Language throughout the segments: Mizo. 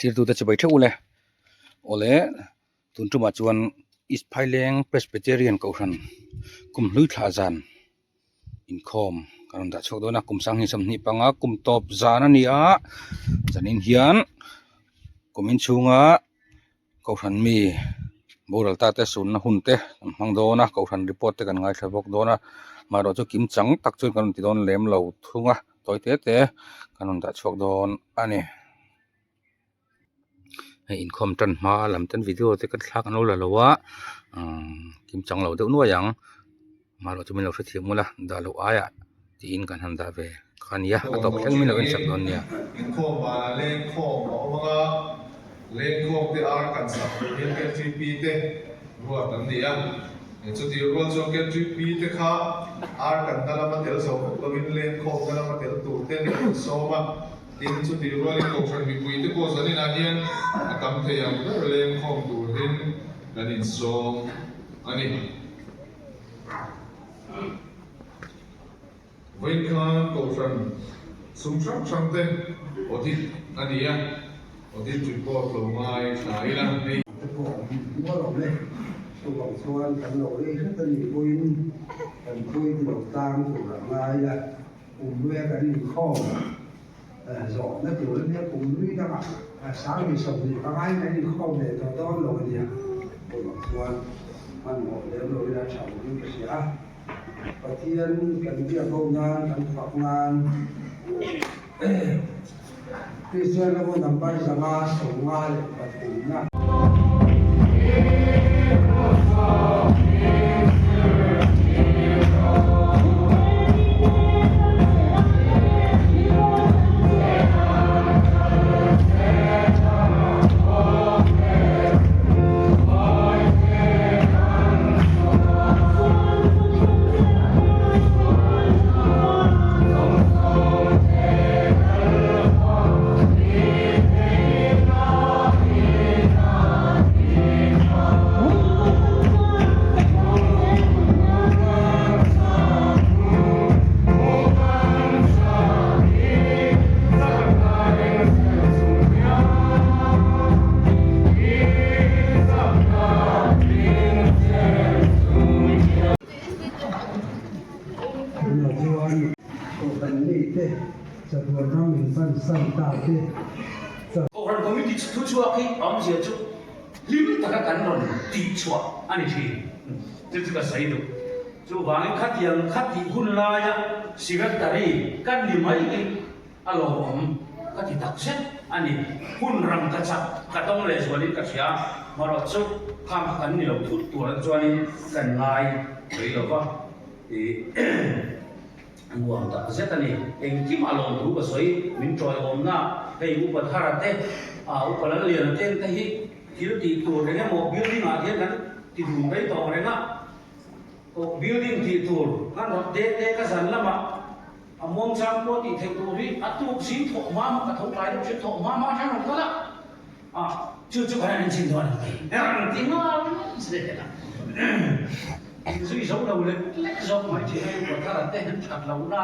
Thlirtute chibai theuh ule. Awle tun tumah chuan East Phaileng Presbyterian Kohhran kum hlui thlah zan inkhawm kan rawn dah chhuak dawn a, kum sanghnih 25 panga kum tawp zan a ni a, zanin hian kum inchhunga Kohhran mi boral ta te sunna hun te kan hmang dawn a, Kohhran report te kan ngaithla bawk dawn a, amaherawh chu kim chang tak chuan kan rawn ti dawn lem lo thung a, tawi te te kan rawn dah chhuak dawn a ni. Hei inkhawm tan hma lam ten video te ka thlak an lo la lo a, umm kim chang lo deuh nuai ang, amaherawh chu min lo hrethiam ula dah loh aiah tiin kan han dah ve kha a nia, a tawp thleng min lo en sak dawn nia. Inkhawm vanah lengkhawm a awm ang a, lengkhawm te ar kan sak tur hian KTP te ruat an ni a, chutih rual chuan KTP te kha ar kanna lama tel zo vek lovin lengkhawmna lama tel tur ten an insawm a, tin chutih rualin Kohhran mipui te pawh zaninah hian a tam thei ang ber lengkhawm turin kan insawm a ni. Vawiin khan Kohhran sum hrang hrang te audit a ni a, audit report lo ngai thla ila hei. Te pawh an hmual awm e, chuvang chuan kan lo rei hret a nih pawhin kan pui ti lo tlang tur a ngai a, kum luia kan inkhawm zawhna tur a nia, kum lui dangah 20 25 in kan inkhawm leh tawh dawn lo a nia, chuvang chuan hmanhmawh lem lo ila tha awmin ka hria a. Pathian kan biak ho nan, kan fak nan Kristian ram number 553 na. Tunah chuan Kohhran mite chatuan ram in pan san ta te chuan. Kohhran Committee thu chhuak hi awmzia chu hlim taka kan rawn tih chhuah a ni thin. Chu chu ka sawi duh. Chuvangin khatiang khatih hun laia Secretary kan ni mai hi A lawmawm ka ti tak zet a ni. Hun ram ka chak ka tawng leh zualin ka hria. Marawh chu khang kha kan ni lo thut tur an chuanin kan ngai mai lo va. Ih nuam tak zet a ni. Engkim a lawm thu ka sawi min tawiawmna hei Upa Thara te, Upa Lalliana te te hi thil tih tur eng emaw building ah hian kan ti dun rei tawh reng a. Building tih tur kan rawt te te ka zan lamah A muangchang pawh tih theih tur hi a tuk zing thawh hma hma ka tho tlai deuh thin thawh hma hma atang rawn kal a, a chu chu kan han chin dawn ang ti rawn ti nghal zel a, inzui zo lo lek lek zawk mai thin a, upa thar te an that lo na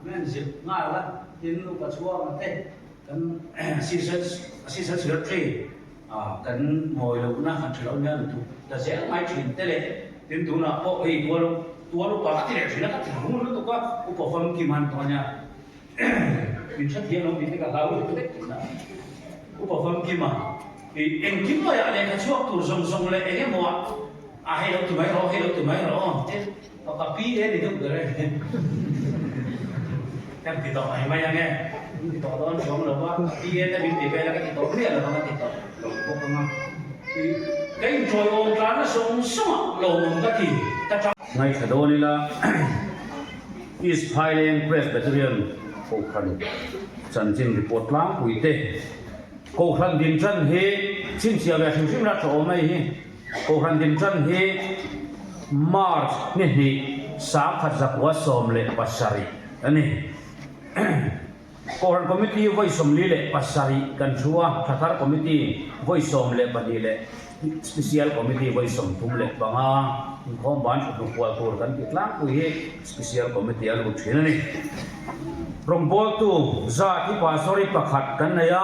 min an zilh nghal a, tin upa chhuanga te kan assistant assistant secretary kan ngawi loh na han tha lo nia lutuk ta zel mai thin te leh tin tunah pawh hei tual tual upa ka ti leh thin a ka ti rul lutuk a upa famkim han tawh ania min hrethiam lo tih te ka hlau leh vek thin a upa famkim a ih engkim maiah lehkha chhuak tur zawng zawng leh eng emaw ah a hei lo ti mai rawh hei lo ti mai rawh aw tin ka pi e ni deuh ber e kan ti tawh mai mai ang e. Min ti tawh dawn chuang lo va, ka pi e te min ti vel a ka ti tawh miah lo vang a ti tawh lo bawk ang a. Ih, ka inchawiawm tlanna sawng sawngah lawmawm ka ti ka tang. Ngaithla dawn ila East Phaileng Presbyterian Kohhran chanchin report tlangpui te Kohhran din tan hi chhinchhiah ve hrim hrim la tha awm mai hi Kohhran din tan hi March ni hnih 1917 a ni. Kohhran Committee vawi 47 kan thu a, Thlathar Committee vawi 12 leh Special Committee vawi 35 inkhawm ban thutnu kual tur kan tih tlangpui hi Special Committee a lut thin a ni. Rawngbawltu zat hi Pastor hi pakhat kan nei a,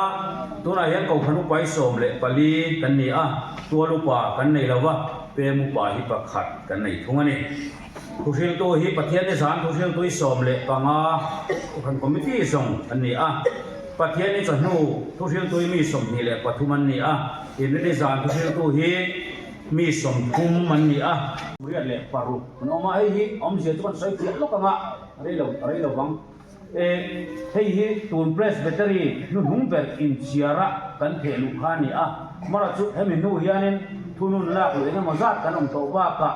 Tunah hian Kohhran upa hi 14 kan ni a, tual upa kan nei lo va, pem upa hi pakhat kan nei thung a ni. Thuhriltu hi Pathian ni zan thuhriltu hi 15 Kohhran Committee zawng an ni a. Pathian ni chawhnu thuhriltu hi mi 23 an ni a, Inrini zan thuhriltu hi mi 30 an ni a. 86 an awm a, hei hi awmzia chu kan sawi fiah lawk ang a, rei lo rei lo vang. E, hei hi tun Presbytery hnuhnung ber inchhiara kan theh luh kha a ni a, mara chu hemi hnu hianin thunun lak luh engemaw zat kan awm tawh bakah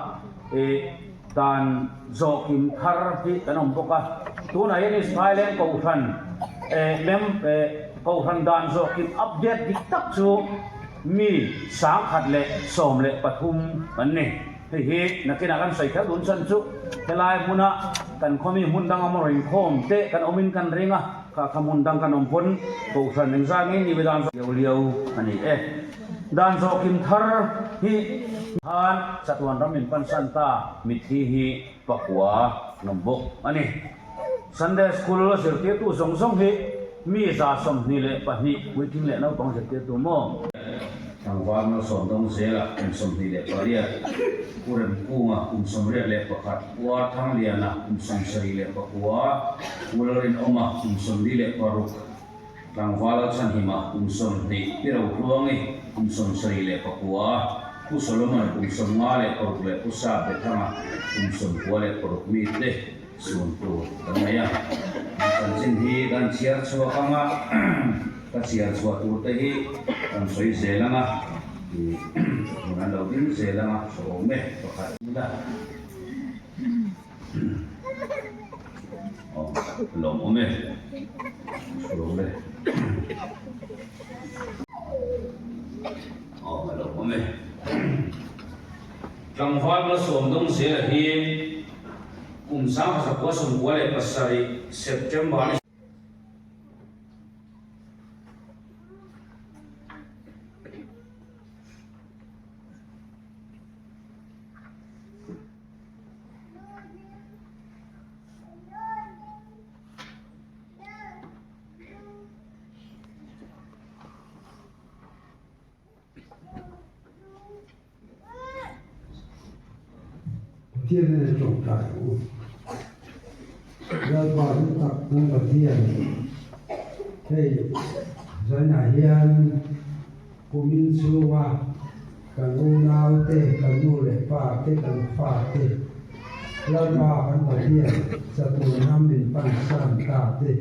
e dan zawhkim thar hi kan awm bawk a. Tunah hian Israel Kohhran e mem e Kohhran dan zawhkim update dik tak chu mi 1013 kan ni. Hei hi nakinah kan sawi kher dun chhan chu helai hmuna kan khawmi hmun dang awm ring khawm te kan awmin kan ring a, kha kha hmun dang kan awm pawn Kohhran engzah nge ni ve dan zawh liau liau a ni e. Dan zawh kim thar hi khan chatuan ram in pansan ta mitthi hi pakua an awm bawk a ni. Sunday School zirtirtu zawng zawng hi mi 122 puitling leh naupang zirtirtu maw? Tlangval Malsawm dawng zela kum 28, Pu Remkunga kum 81, Pu Arthangliana kum 79, Pu Lalrinawma kum 46, Tlangval Lalchhanhima kum 20, Pi Rohluangi kum 79, Pu Solomon kum 56 leh Pu Sap Bethanga kum 96 mite Sun tur kan nei a, chanchin hi kan chhiar chhuak ang a, ka chhiar chhuah tur te hi kan sawi zel ang a, tih hmun an lo ding zel ang a, hreawm e pakhat ila aw lawmawm e, hreawm e aw lawmawm e. Tlangval Malsawm dawng zela hi kum 1997 September ni. Pathian nen tawngtai ang u. Lalpa hlu tak kan Pathian, hei zainah hian kumin chhunga kan unaute, kan nu leh pa te, kan fa te, Lalpa kan Pathian chatuan ram min pansan ta te,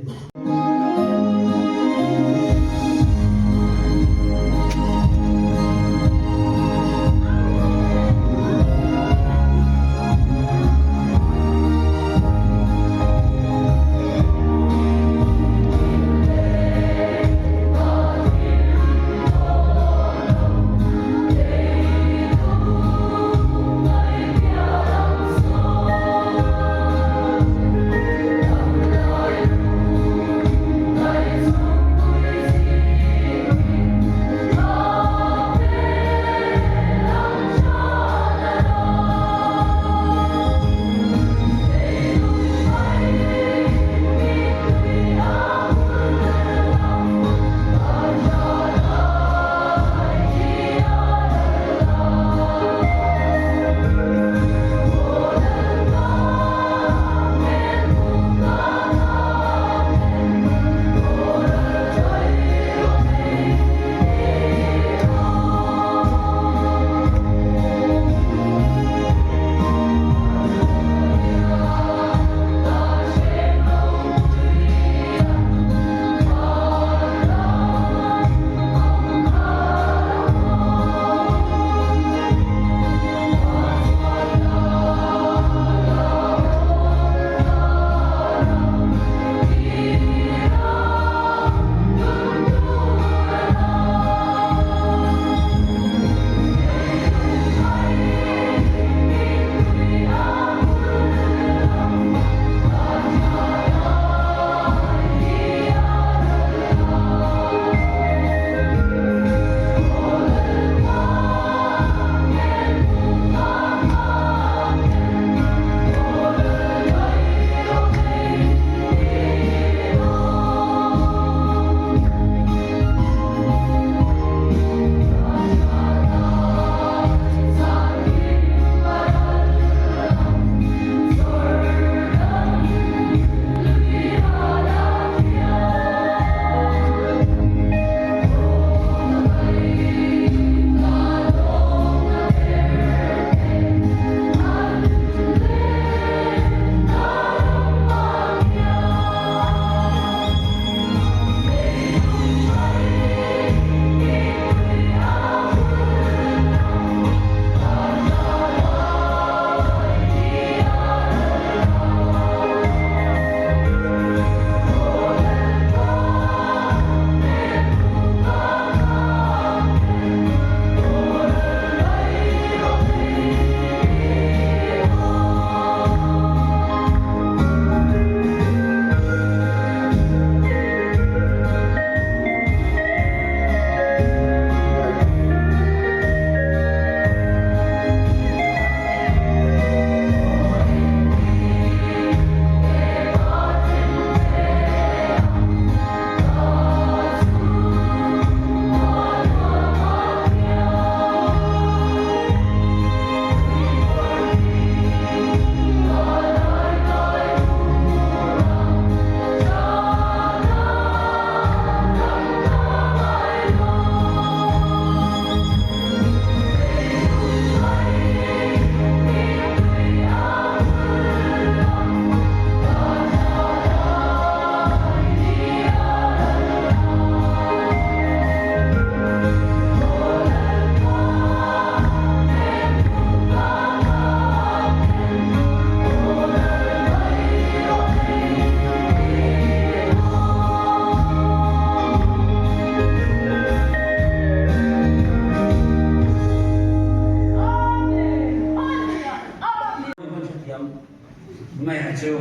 chu.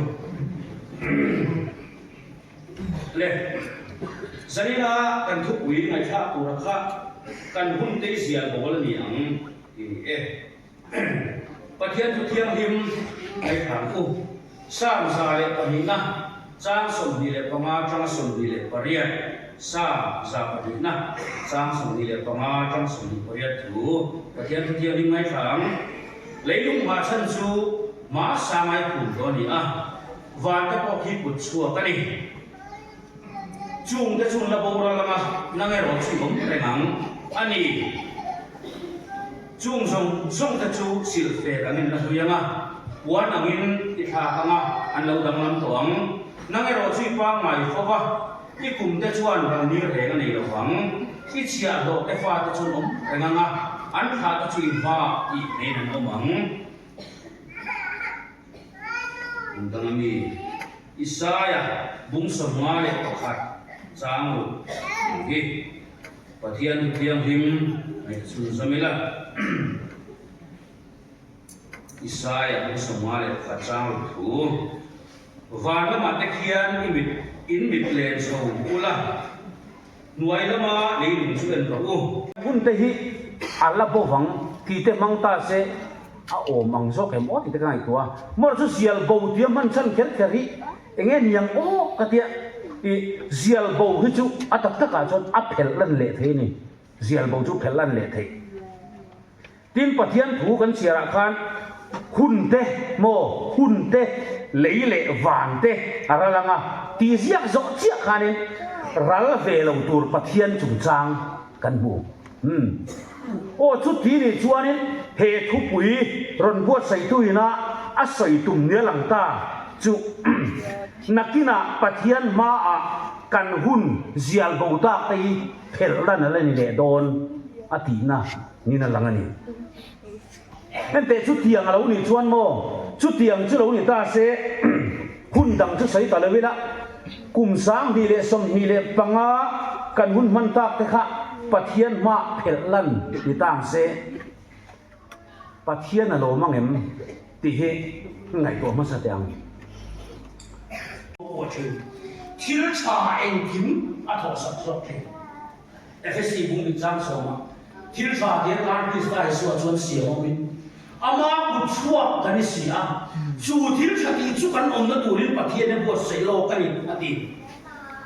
Le, zanina kan thupui ngaihthlak tura kha kan hun tei zial bawl a ni ang ti ni e. Pathian thu thianghlim ngaihthlang u. Psalm 102-na, chang 25 tanga 28, Psalm 102-na, chang 25 tang 28 thu Pathian thu thianghlim ngaithlang. Leilung hmah chhan chu hma sangai phum tawh a ni a, van te pawh khi kut chhuak a ni. Chung te chun la boral anga nang erawh chu i awm reng ang a ni. Chung zawng zawng te chu silhfen angin la hlui anga, puan angin i thlak anga an lo danglam tawh ang. Nang erawh chu i pangngai fo va, i kum te chuan ral nir reng a nei lo vang. I chhiahhlawh te fate chu an awm reng anga, an thlah te chu i hmaah tih hnein an awm ang. Kum danga mi Isaia bung 51 chang ruk tih hi Pathian thu thianghlim ngaih chhun zawm ila. Isaia bung 51 chang ruk thu Van lamah te khian i mit in mit len chho ula, hnuai lama leilung chu en rawh u. Hun te hi a la bo vang tih te hmang ta se a awm ang zawk em aw tih te ka ngaihtuah a. Mawr chu zial bo tia hman chhan kher kher hi eng nge niang aw ka tia i zial bo hi chu a tak takah chuan a phelh lan leh thei a ni. Zial bo chu phelh lan leh theih. Tin, Pathian thu kan chhiarah khan hun te maw, hun te, lei leh van te a ral ang a, tih ziak zawh chiah khanin ral ve lo tur Pathian chungchang kan hmu. Umm. Aw, chuti nih chuanin he thupui rawn buatsaihtu ina a sawi tum nia lang ta chu nakinah Pathian hmaah kan hun zial bo tak te hi phelh ran a la ni leh dawn a tihna. Nin a lang a ni. Enteh chutiang a lo nih chuan maw? Chutiang chu lo ni ta se, hun dang chu sawi ta lo ila, kum 2025 kan hun hman tak te kha Pathian hmaah phelh lan ni ta ang se. Pathian a lawm ang em tih hi ngaihtuah hmasa teh ang. Pawh thin. Thil tha engkim a thawhsak zawk thin. Efesi bung mit chang sawmah, Thil tha tia tan Krista Isua chuan siam awmin, ama kut chhuak kan i si a, chu thil tha tih chu kan awmna turin Pathian a buatsaih lawk a ni, a ti.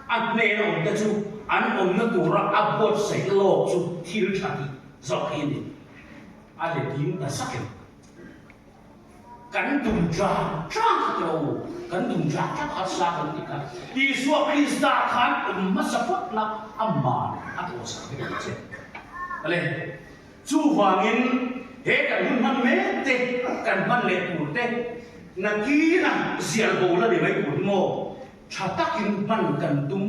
A hnena awmte chu an awmna tura a buatsaih lawk chu thil tha tih zawk hi a ni. A letling ta sak em? Kan dum tlang tlang kha tilo u, kan dum tlang tlang kha sa kan ti kha. Isua Krista khan awm hmasa phawt la, aman a tawhsak vek ang che. Ale, chuvangin he kan hun hman mek te, kan hman leh tur te, nakina zial bo la ni mai tur hi maw, tha takin hman kan tum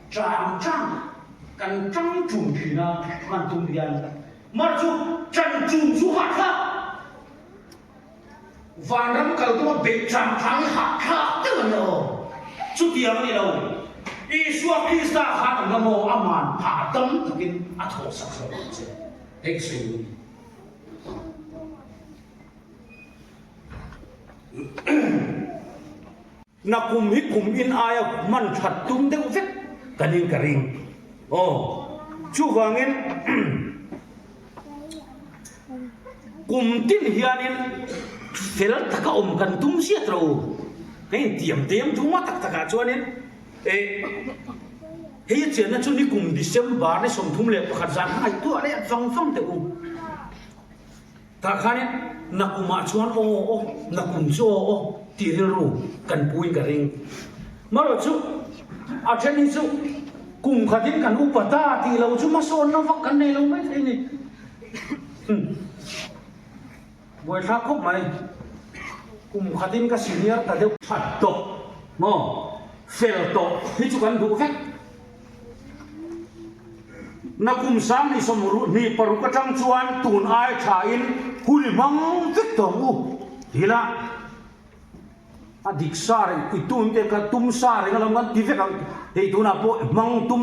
tlang tlang, kan tang tum thin a hman tum hian. Mar chu ṭan ṭum chu hahthlak, vanram kal tuma beih ṭang ṭang hi hahthlak deuh a ni aw. Chutiang a ni lo. Isua Krista khan a ngamaw a man phah tam takin a thawhsak zawk ang che. Hei ka sawi duh a ni. Na kum hi kum in aia hman that tum deuh vek kan in ka ring. Aw, chuvangin kum tin hianin fel taka awm kan tum ziat ro. Hei intiam tem thung a tak takah chuanin eh hei a chianna chu ni kum December ni 31 zan kha ngaihtuah leh vang vang teh u. Tah khanin nakumah chuan aw aw, nakum chu aw aw tih rilru kan puin ka ring. Marawh chu a then hi chu kum khatin kan upa ta tih lo chu hmasawnna vak kan nei lo mai thei ni. Buaithlak khawp mai. Kum khatin ka senior ta deuh. That tawh maw? Fel tawh hi chu kan duh vek. Na kum 2026 atang chuan tun ai thain hun i hmang vek tawh ang u tihla a dik sa reng i tum te kha tum sa reng alawm kan ti vek ang hei tunah pawh hmang tum.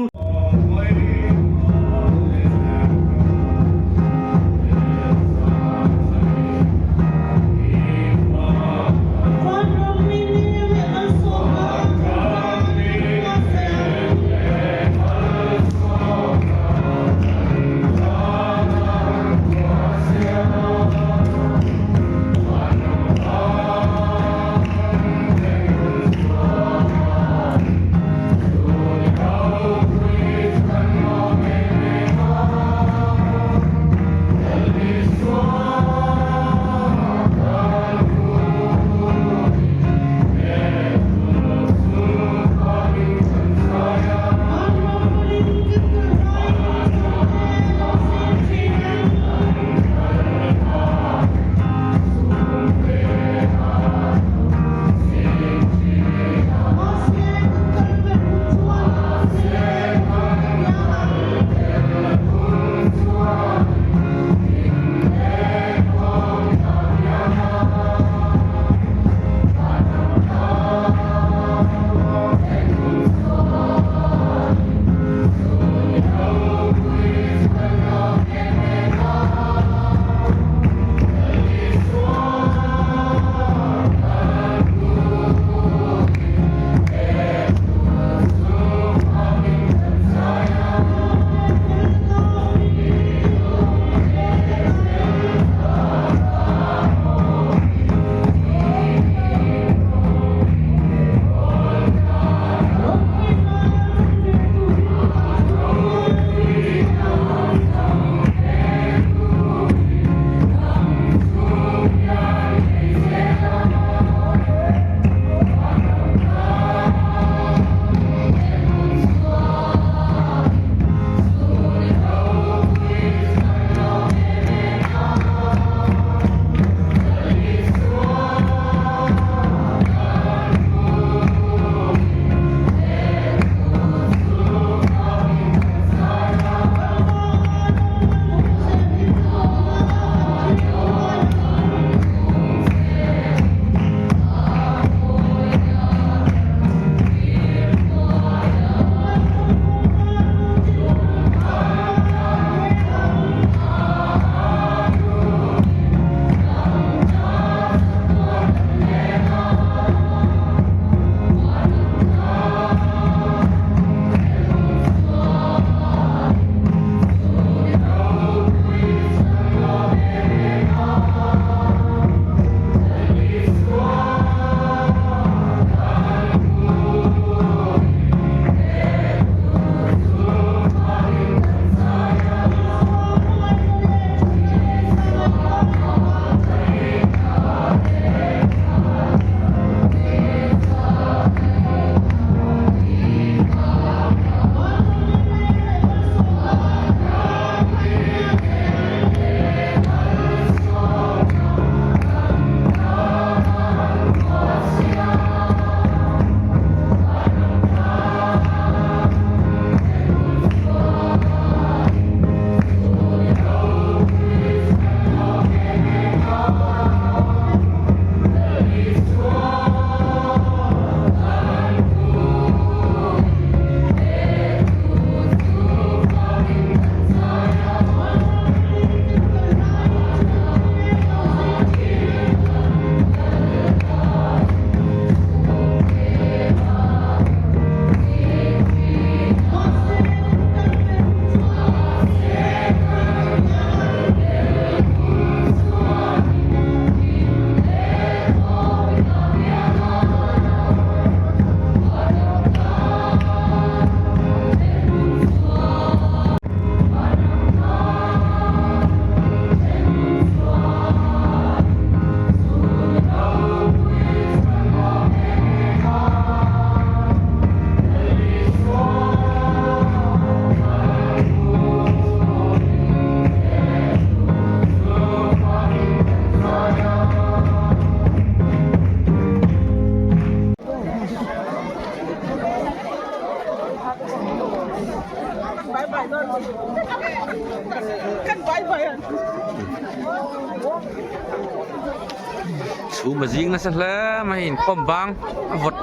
Chhum a zing nasa hle mai inkhawm bang a vawt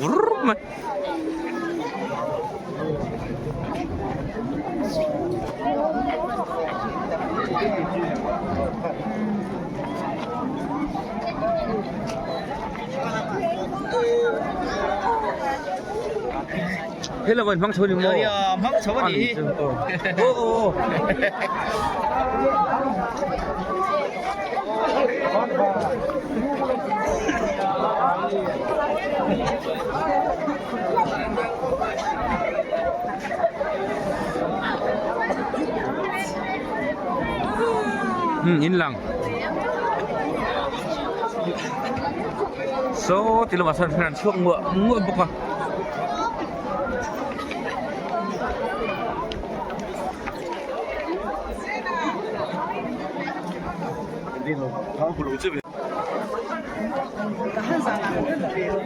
vur mai. Hello anh hmang chho ni maw? Hmang chho a nih hi. Aw aw. Um in lang. Saw ti lamah sawn an chhuak nguah nguah bawk a.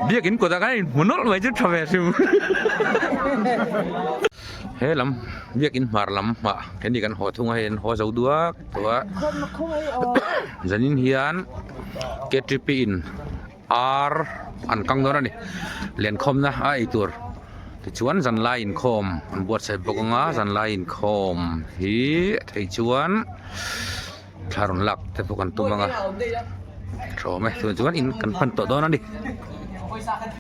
Biakin kawtah khan a inhmu nawlh mai chu tha ve hrim. He lam biakin hmar lam hmah heni kan haw thung a hei an haw zo duak tawh a zanin hian ktp in ar an kang dawn a ni lenkhawmna a ei tur tichuan zanlai inkhawm an buatsaih bawk ang a zanlai inkhawm hi a theih chuan thla rawn lak te pawh kan tum ang a tha awm e tunah chuan in kan pan tawh dawn a ni.